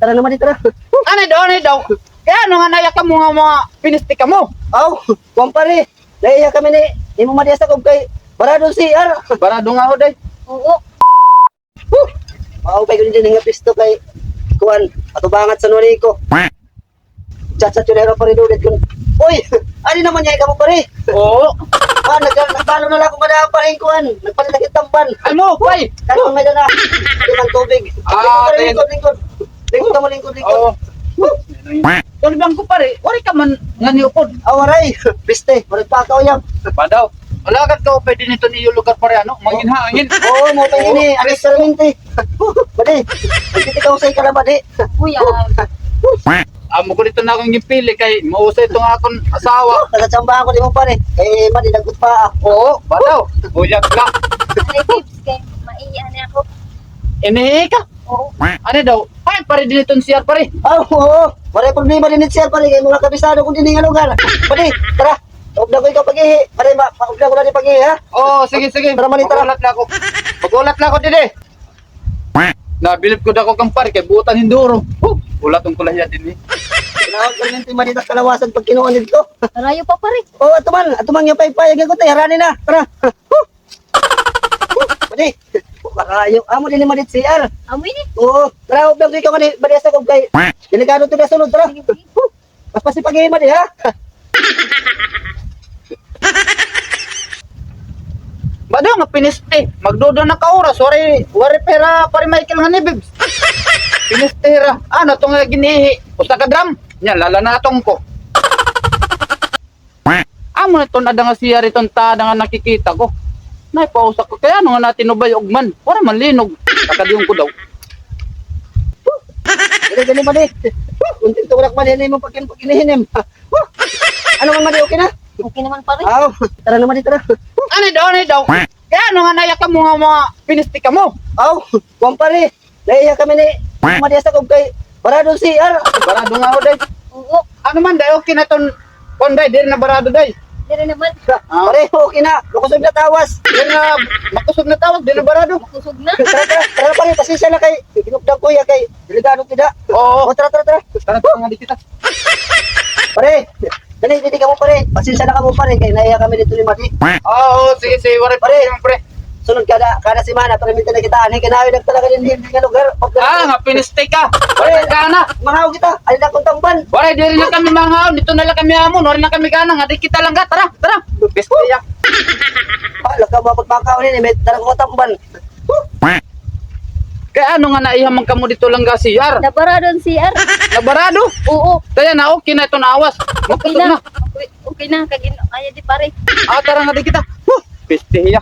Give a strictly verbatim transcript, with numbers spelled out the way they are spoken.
Tara na, madi, tara. Anay daw, anay daw. Kay ano nga naiha kamo nga mga pinisti kamo? Aw, kuan, pare. Naiha kami ni imo, madi, ha sakob kay barado an C R. Barado nga ho, day. Oo. Huh! Maupay ko dinhi nga pwesto kay kuan, atubangan sa nuri ko. Chat-chat ko na hira, pare Dodit, kun, uy, adi naman niya kamo, pare. Oo. Ah, nag-, nagbalo na la ako kada, pare, kuan. Nagpalit na kita tamban. Ay, maupay. Karon may dala. Di man tubig. Ah, lingkod, pare, okay. Lingkod, lingkod. Lingkod kamo, lingkod, lingkod. Oo. Huh! Tulbang ko, pare, waray ka man ngani upod. Ah, waray. Piste, waray pa ka uyab. Ba daw? Wala ka daw pwede nito niyo lugar, pare, ano? Mangin hangin. Oo, maupay ini. Ano sa mente? Badi, nagtitikaw sa ikala, badi. Kuya. Amo ko dito na akong gipili kay mausay itong akong asawa. Nagkatsambahan ko di mo, pare. Eh, badi, lagot pa ako. Oo, ba daw? Buyag ka. Ay, babes, kay maihi ako. Inihi ka? Oo. Ano daw? Ay, pare, din itong C R, pare. Ah, oo. Waray problema din it C R, pare. Kay mga kabisado ko din nga lugar. Pare, tara. Paubdan ko ikaw pag-ihi. Pare, ma-, paubdan ko na din pag-ihi, ha? Oo, sige, sige. Tara, madi, tara. Pag-ulat na ako. Pag-ulat na ako, didi. Nabilib ko dako kan pare, kay buotan hin duro. Huh, ulaton ko la hiya dinhi. Tinawag ko rin, madi, tas kalawasan pag kinuha nito. Karayo pa, pare. Oo, ato man. Ato man nga paypay. Gagot, eh, harani na. Tara. Huh. Madi. Karayo. Amo dinhi, madi, C R. Amo ini? Oo. Tara, ubang ko ikaw, madi, madi, sa kog kay delikado to na sunod. Tara. Sige, sige. Huh. Mas pasipag-ihi, madi, ha? Ba daw nga pinisti? Magduduha na ka oras, waray, waray pa hira, pare Michael, ngani, babes. Pinisti hira. Ano to nga gin-ihi? Usa ka drum. Nya, lalanaton ko. Amo na iton ada nga C R iton tada nga nakikita ko. Nay, pausa ko. Kay ano nga natinubay ugman? Waray man linog. Kakadiyon ko daw. Dali, dali, madi. Kontento ko na, madi, hin imo pagkin-, pagkinihinim. Ano man, madi, okay na? Okay naman, pare. Aw, tara na, madi, tara. Anay daw, anay daw. Kay ano nga naiha kamo nga mga pinisti kamo? Aw, kuan, pare. Naiha kami ni, madi, ha sakob kay barado an C R. Barado nga ho, day. Oo. Ano man, day, okay na iton, kuan, day, diri na barado, day. Diri naman. Ah. Pare, okay na. Makusog na tawas. Diri na, makusog na tawas, diri na barado. Makusog na. Tara, tara, tara, pare, pasensya na kay hinukdan ko hiya kay delikado kita. Oo. O, tara, tara, tara. Tara, tara, nga di kita. Pare, dali, didi kamo, pare. Pasensya na kamo, pare, kay naiha kami didto ni Madi. Oo, sige, sige, waray problema, pre. Sunod kada, kada semana, perminti na kita anhi kay naay nagtalaga dinhi nga lugar. Ah, nga pinisti ka. Waray gana. Mangaon kita. Ay, dakon tamban. Waray, diri na kami mangaon. Didto na la kami amon. Waray na kami gana. Nga di kita la nga. Tara, tara. Piste hiya. Ah, lakaw mo pagpakaon ini, may dara ko tamban. Kay ano nga naiha man kamo didto la nga C R? Nabarado an C R. Nabarado? Oo. Kay ano, okay na iton awas. Okay na. Makusog na. Okay, okay na. Kay aya di, pare. Ah, tara nga di kita. Huh! Piste hiya.